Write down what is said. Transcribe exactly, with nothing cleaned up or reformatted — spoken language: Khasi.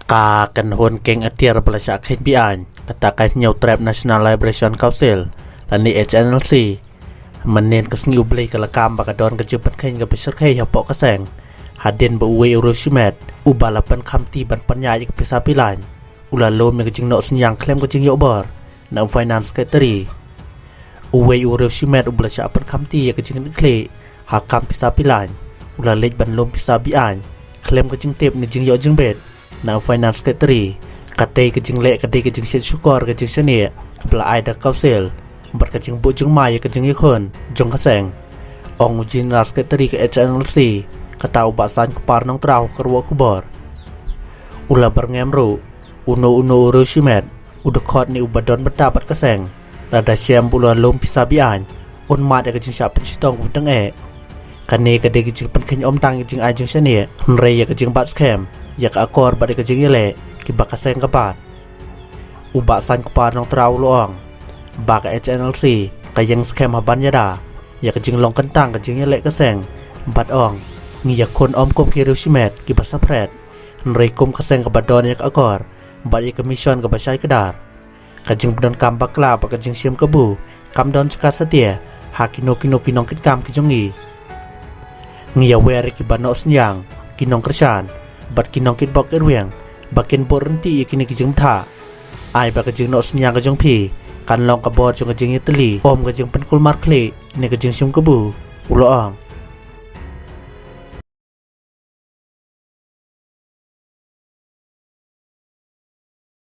Ka kynhun keng atiar ba la shah kheiñ be-aiñ, kata ka Hynñiewtrep National Liberation Council lane H N L C, mynnin ka sngi U Blei ka la kam ba ka don ka jingpynkheiñ kaba shyrkhei hapoh ka seng, hadien ba uwei u riewshimet uba la pynkhamti ban pynïaid ïa ka pisa be-laiñ u la lum ïa ka jingnoh synñiang khlem ka jingïoh bor na u Finance Secretary. Uwei u riewshimet uba la shah pynkhamti ïa ka jingkitkhlieh ha kam pisa be-laiñ u la leit ban lum pisa be-aiñ khlem ka jingtip ne jingïoh jingbit na u Finance Secretary. Katei ka jingleh ka dei ka jingshit shukor ka jingshaniah kaba la ai da ka Council bad ka jingbuh jingma ïa ka jingïakhun jong ka seng, ong u General Secretary ka H N L C, kata u Bah Saiñkupar Nongtraw, ha ka rwai khubor. U la byrngem ruh, uno uno u riewshimet, u dkhot ne uba don bynta bad ka seng, lada shem ba u la lum pisa be-aiñ, un mad ïa ka jingshah pynshitom kaba tyngeh. Kane ka dei ka jingpynkheiñ ym tang ïa ka jingai jingshaniah, hynrei ïa ka jingbat skhem ïa ka akor bad ïa ka jingïaleh kiba ka seng ka bat. U Bah Saiñkupar Nongtraw u la ong ba ka H N L C ka ïeng skhem ha ban ïada ïa ka jinglong kyntang ka jingïaleh ka seng, bad ong, ngi ïakhun ym kum ki riewshimet kiba saphriang, hynrei kum ka seng kaba don ïa ka akor bad ïa ka mission kaba shai kdar. Ka jingpyndonkam bakla bad ka jingshim kabu kam don jaka satia ha kino kino ki nongkitkam ki jong ngi. Ngi ïawer ïa kiba noh synñiang, ki nongkyrshan bad ki nongkitbok kitrwiang ba kin bud ryntih ïa kine ki jingbthah. Ai ba ka jingnoh synñiang ka jong phi kan long ka bor jong ka jingïatylli, ym ka jingpynkulmar khlieh ne ka jingshim kabu, u la ong.